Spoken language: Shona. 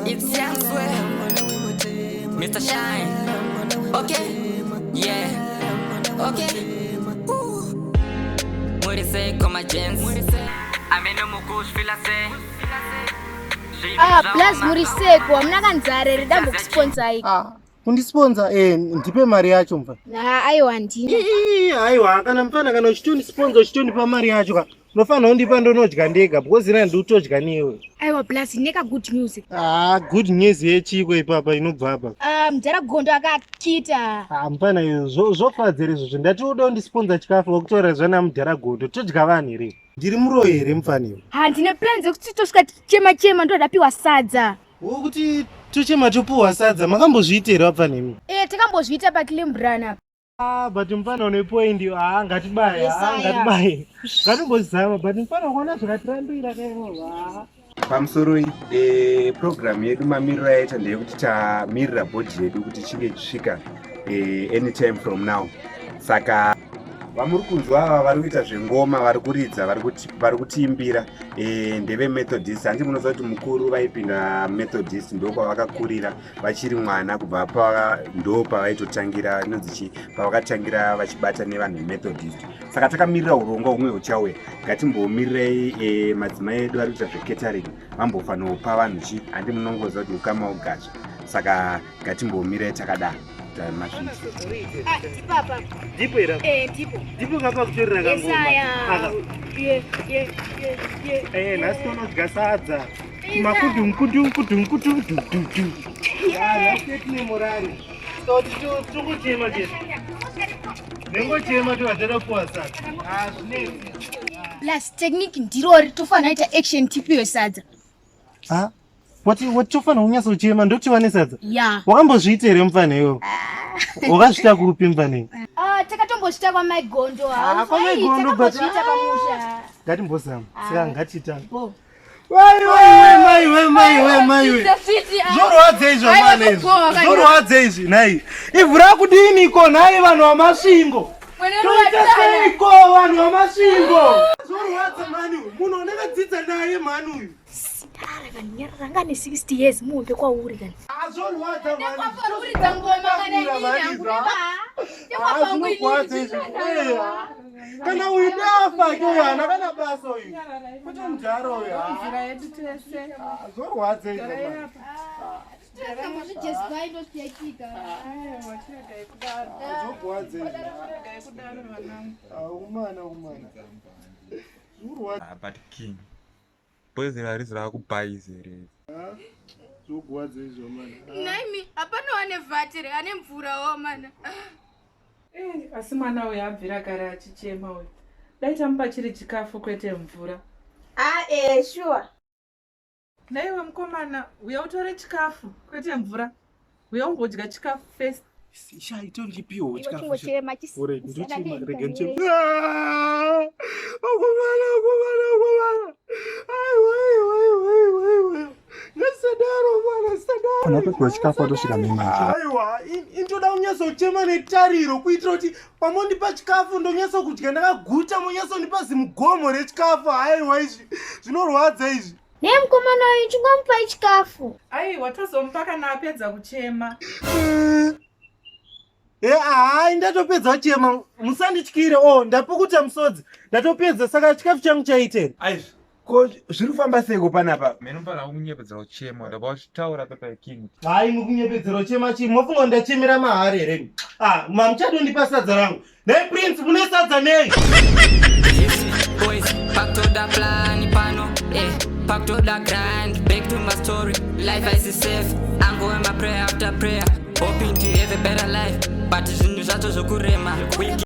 It's Young Sway, Mr. Shine. Okay, yeah, okay. Ooh. Muri sei koma gents. Amene mukuzvifila sei. Ah, plus muri seko hamuna kanzara here dambokusponsai. Ah, kundisponsa eh, ndipe mari yacho mfana. Ha, aiwa handina. Ii, aiwa kana mfana kana uchitondisponsor uchitondipa mari yacho ka unofanira kundipa ndonodya ndega because ina ndikutodya newe. Aiwa plus ndine ka good news. Ah, good news yechiko ipapa inobva apa? Ah, mudhara Gondo akakita. Ah, mfana iyo zvofadza here izvozvo? Ndati uda kundisponsa chikafu wakutaura zvana mudhara Gondo, todya vanhu here? Ndiri muroyi here mfana iwe? Ha, ndine plan dzekuti tosvika tichema chema ndodapiwa sadza. Wokuti tochema topuhwa sadza, makambozviita here vapfana imi? Eh, takambozviita paClimbrana. Ah, but mfana une point. Ah, ngatibaye. Yes, ah, aya. Ngatibaye, ngatimbozama, but mfana ukaona zvakatirambira kaivova. Pamusoro program yedu mamiriro yaita ndeyekuti tamirira bhodhi yedu kuti ichinge ichisvika anytime from now. Saka vamuri kunzwa ava vari kuita zvengoma, vari kuridza, vari kutiimbira ndeveMethodist. Handi munoziva kuti mukuru vaipinda Methodist, ndokwavakakurira vachiri mwana, kubva pa ndo pavaitotangira inonzi chi pavakatangira vachibata nevanhu veMethodist. Saka takamirira urongwa humwe huchauya. Ngatimbomirirei madzimai edu vari kuita zvecatering vambofanopa vanhu chi handi munongoziva kuti ukama ugazva. Saka ngatimbomirai takadaro mazviti. Ah, ipapa. Ndipo here? Eh, ndipo. Ndipo kapa kutorera kangoma. Yesaya. Aka. Ye, ye, ye, ye. Eh, nhasi tonodya sadza makudu mkudu mkudu mkudu du du du. Ah, nhasi tine morari, saka tongochema chete, nengochema tovatadapuwa sadza. Ah, zvinetsi. Plus technique ndirori, tofanira kuita action tipiwe sadza. Ah, wati wati tofanira kunyatsochema ndotiwane sadza? Ya. Wakambozviita here mufana iwewe? Wakazviita kupi mufana iwe? Ah, takatombozviita kwamaigondo. Ah, kwaMaiGondo, Takambozviita pamusha. Ngatimbozama, saka ngatiita. Bo. Waiwe maiwe maiwe maiwe, zvorwadza izvo mwana izvi, zvorwadza izvi. Nhai, ivhu rakudiniko nhai vanhu vaMasvingo? Toita seiko vanhu vaMasvingo? Zvorwadza mani uyu munhu wandakadzidza naye mani uyu. Sindara kanyarara, anga ne 60 years muhombe kwauri kani. Ah, zvorwadza mani. Kuridza ngoma kana inini hangu. Ah, zvinogwadza izvi. Eh, kana uyu dafa ke uyu hana kana basa uyu kuti mudhara uyu. Ah, Nzira yedu tese. Ah, zvorwadza izvo mani. Aiwa, chiregai kudaro. Zvorwadza izvo. Chiregai kudaro vanangu. Ah, umana umana, zvorwadza. Ah, but king poison harisi raakubhaisi here? Zvorwadza izvo mana. Naimi hapana wane vhatiri ane mvurawo mana. Eh, asi mwana uyu abvira kare achichema uyu, dai tamupa chiri chikafu kwete mvura. Ah, eh, sure. Naiwe mukomana, uya utore chikafu kwete mvura, uya umbodya chikafu first. Sha, itondipiwo chikafu. Chingochema. Ore, ndochema, rega ndichema. Ah, akomana, akomana, akomana, aiwa, aiwa, aiwa, aiwa, aiwa, ngasadaro mwana, sadaro. Unopiwa chikafu watosvika mimanje. Aiwa, intoda kunyatsochema netariro kuitira kuti pamondipa chikafu ndonyatsokudya ndakaguta, monyatsondipa zimugomo rechikafu. Aiwa, izvi zvinorwadza izvi. Naye mukomana uyu chingomupai chikafu. Aiwa, tozomupa kana apedza kuchema. E, hai, ndatopedza kuchema, musandityire. O, ndapukuta musodzi, ndatopedza. Saka chikafu changu chaiteri? Aizvi ko zviri kufamba seiko panapa? Mene mufanira kunyepedzera kuchema, ndabva uchitaura papa king. Hai, mukunyepedzera kuchema chii? Mofunga kuti ndachemera mahari here? Ah, mamuchadondipa sadza rangu. Nei prince, mune sadza nei? Boys, back to the plan, pano, eh, back to the grind, back to my story. Life is safe. I'm going my prayer after prayer, hoping to have a better life. But zvinhu zvacho zvokurema. We